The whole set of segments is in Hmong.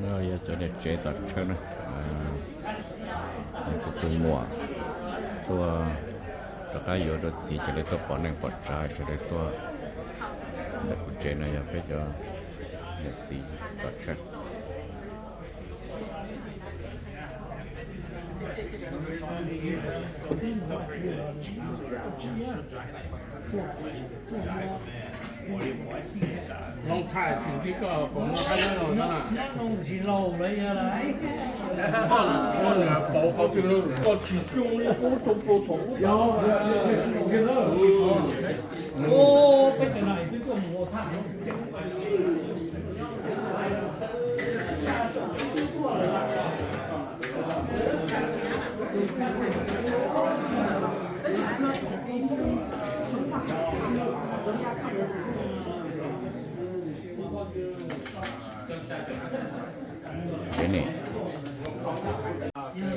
No yog cov niam tsev tom tshawb na, kuv tus muam tuaj rov qab yuav dua txiv ces lawv tuaj pom neej pom tsav sawv daws tuaj ntawm kuv tsev no yog peb cov niam txiv tom tshawb. Long time tsis ntsib koj, puas noj qab nyob zoo na? Nyob zoo tsis laus lawm yog lawm. Pauv qhov twg koj tsis xyoo li, ub tau pau thaum ub. Peb cov no twb tuaj mus ua phaj. Tus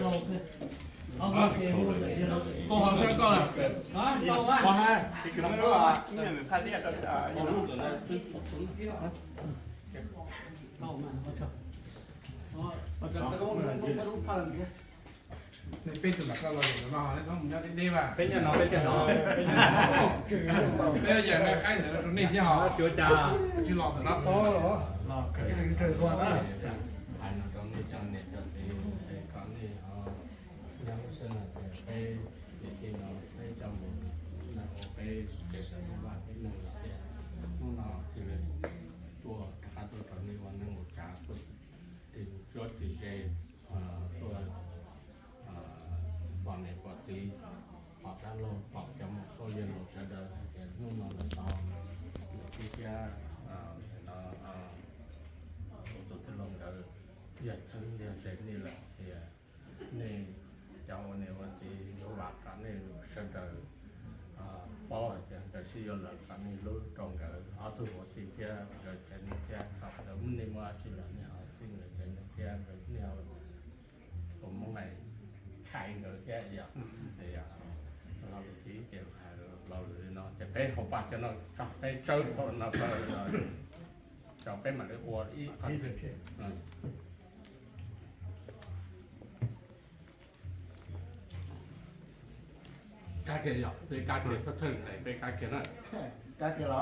hauv sab koj, hais, peb tus mam koj los no, neb txhob mus nyob deb deb mas. Peb nyob no, peb nyob no. Peb yam na qaib ntawd rau nej thiab hos. Tsis los ntawm no. Hais no rau nej cov niam cov txiv, kom nej ho nyob lub sij hawm tias peb niam tij no peb coj mus ua peb kev sawv vaj peb neeg los tias hnub no thiaj li tuaj rov qab tuaj rau nej ua neej ua tsav tuaj ris tsuab ris ze, tuaj pom niam pom txiv, pom dab laug pom cov muam phauj yawg laus sawv daws hais tias hnub no lawv tau niam tij thiab no tus tij laug nkawd yog txheeb yog ze nej lawm tias nej cov ua niam ua txiv yuav vam kom nej sawv daws paub hais tias nkawd sib yuav lawm kom nej hlub rau nkawd ob tug ua tij thiab nkawd tsev neeg thiab kom nkawd nej muaj dab tsi los nej ho txib nkawd tsev neeg thiab nkawd nej ho ua Hmoob hais thaiv nkawd thiab yom. Los lus txiv ces hais los lus li no ces peb hauv pas cov no tso peb tsawb no, cov peb mam li ua ib qho. Kab kiag yog peb kab kiag, thawj thawj tais peb kab kiag na. Kab kiag los?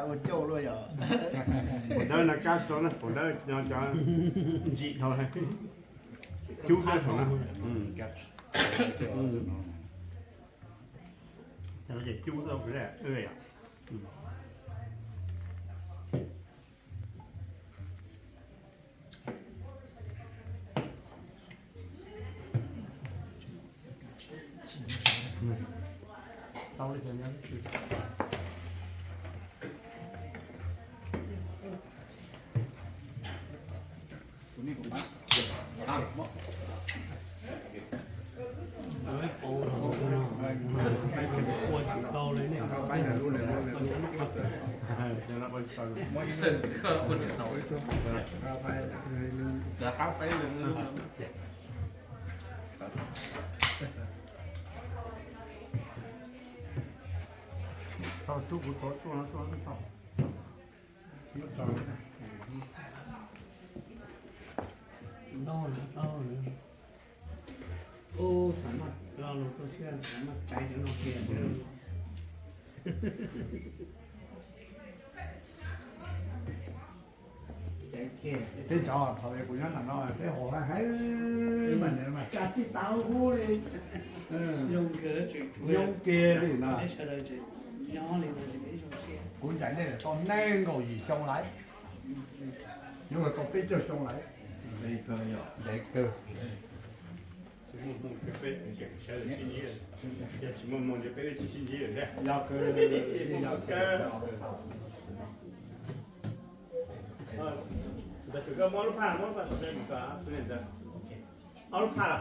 Ua cauj luaj yog. Pum dawb no kab xo na, pum dawb no cov ntsim dhau, cub xab pum na. Cov no ces cub xab pum yom. Tau tub kuv tau tuaj no tuaj tau. Ntau lawm, ntau lawm. Ub, xam maj lo lus tuaj siab, xam maj caiv cov no kiag. Peb cov thaum kuv nyob ntawm no peb haus heev heev mas, cas tsis tau hub li. Zoo kiag li no. Kuv ncaim nej tau nees nkaum yim xyoo lawm, yuav luag tau peb caug xyoo lawm. Ntev kawg. Yog kawg, yog kawg. Ob lub phaj, ob lub phaj.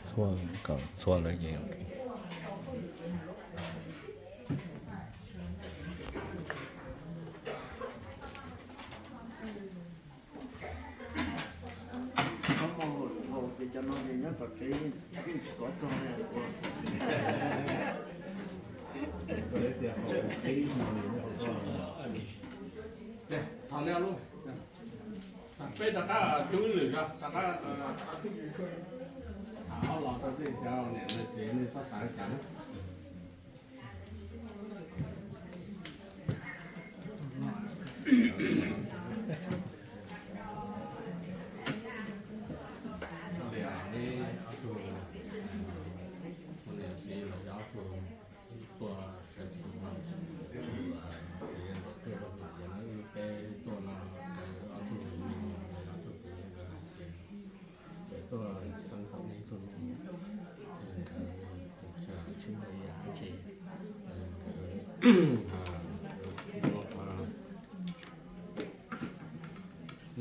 Txhua, kom txhua lawv yeej ok. Cov no ces nyob tom tsev yeej tsis kov txog li. Peb rov qab cub lwm zog, rov qab tham ob los rau tej cov niam txiv nej txhob xav li cas na. Li ob tug niam txiv los yog ob tug tuaj sawv tsees, peb tuaj no, ob tug me nyuam los yog ob tug kwv nkawd ces tuaj xeeb tau ib tug me nyuam, nkawd tsis muaj ib yam dab tsi, nkawd muab qhov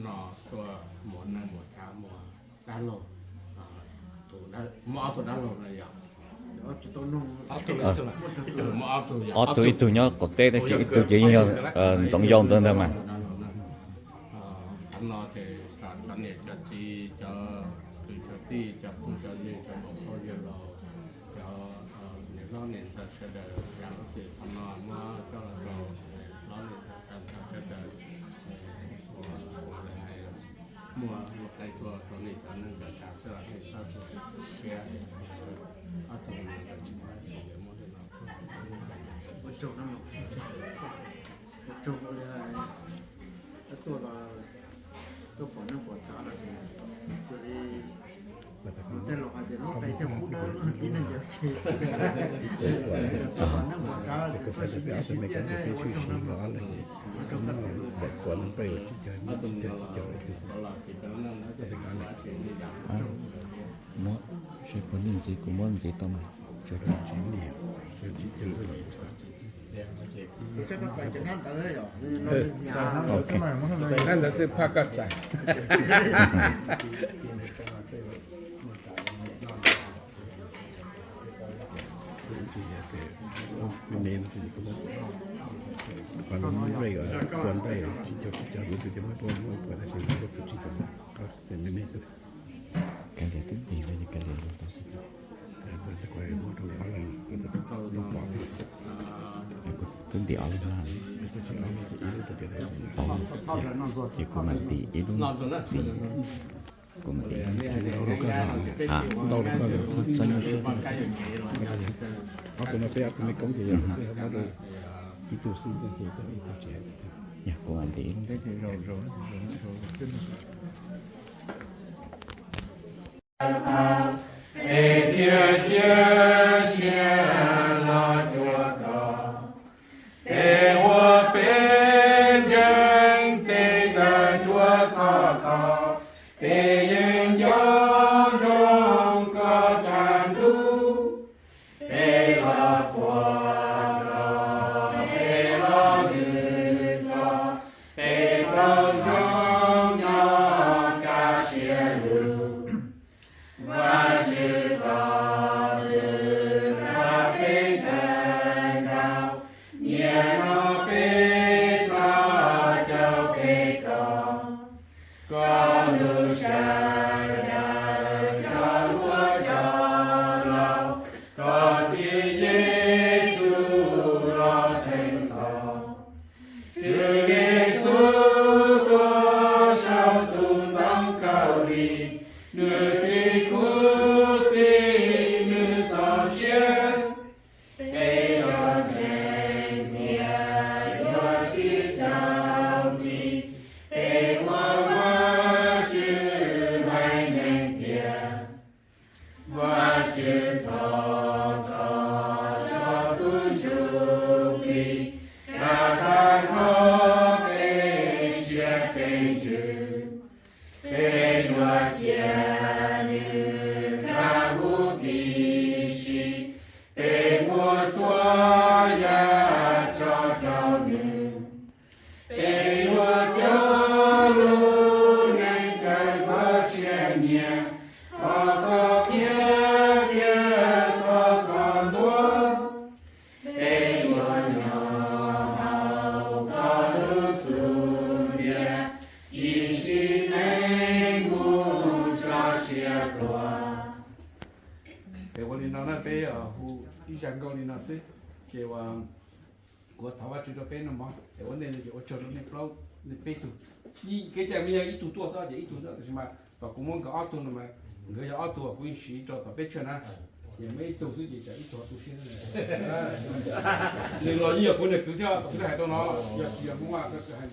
no tuaj muas neej muas tsav muas dab laug, muab ob tug dab laug no yog muab ob tug, ob tug ib tug nyob qaum teb tab sis ib tug ces yeej yog Ntxoov Yau ntawd ntag mas. Qhov no ces cov niam cov txiv, cov kwv cov tij, cov phooj cov ywg, cov muam phauj yawg laus, cov niam hlob niam ntxawm sawv daws, yog lub txim qhov no muab coj los rau niam hlob niam ntxawm sawv daws, muaj lub qe tuaj rau nej cov neej cov tsav xwb los nej txhob tu siab, ob tug me nyuam tsis muaj dab tsi, muab li no. Ua tsaug, ua tsaug li tuaj los tuaj pom neej pom tsav lawm, tus li tus tej laus hais tias lub qe coj pub dawb tib neeg cov tsis pom neej pom tsav, tab sis peb sib txiaj thiab, ua tsaug, ua tsaug koj txiv. Muab, seb puas ntxiv, kuv muab ntxiv tau mas. Ntawd xwb phaj koj txais. Kav liam twb ntim li, kav liam lus tau xwb. Kuv twb ntim ob lub na. Ces kuv mam ntim ib lub ntxiv. Kuv mam ntim ib lub ntxiv. Txhob nyuaj siab xwb. Ob tug no peb ob tug me koob ces yog muab rau ib tug xwb ces tau ib tug tsev. Yog kuv mam ntim ib lub ntxiv. Es thiaj cia siab los cuag koj, es ua peb ntseeg tes kawg tsuab koj, koj peb yeej nco ntsoov koj tshav ntuj. Peb los qhuas koj, peb los hwm koj, peb tau zoo nyob kaj siab lug. Vajtswv, koj twb nrog peb kawg nkaus, nim no peb txhob caum peb koj. Koj hlub sawv daws cov luag cov laus, koj Txiv Yexus los kheev txog. Tswv Yexus tuag saum tus ntoo khaub lig, nws tsis khuv xim, nws txaus siab. Peb yuav ntseeg tias yuav tsis raug txim, peb ua Vajtswv haiv neeg tiag. Vajtswv, thov koj tso tus ntsuj plig kav tag nrho peb siab peb ntsws. Peb yuav cia nws nkag huv tib si, peb muab txhua yam tso rau nws. Peb yuav coj lub neej raws koj siab nyiam, thov koj qhia thiab thov Es ua li no na, peb hu ib zag nkauj li no xwb, ces ua kuv thov Vajtswv rau peb no mog, es ua ntej no ces ua tsaug rau nej plaub, nej peb tug. Kev cai mas yog ib tug tuaj xwb ces ib tug xwb, tab sis mas tom kuv muab nkawd ob tug no mas nkawd yog ob tug kuv yeej siv rau tom peb tshiab na. Ces muaj ib tug xwb ces tsam ib tug tu siab. Nws los yeej yog kuv niag kwv thiab, tom kuv twb hais rau no, yog tsis yog Hmoob mas koj hais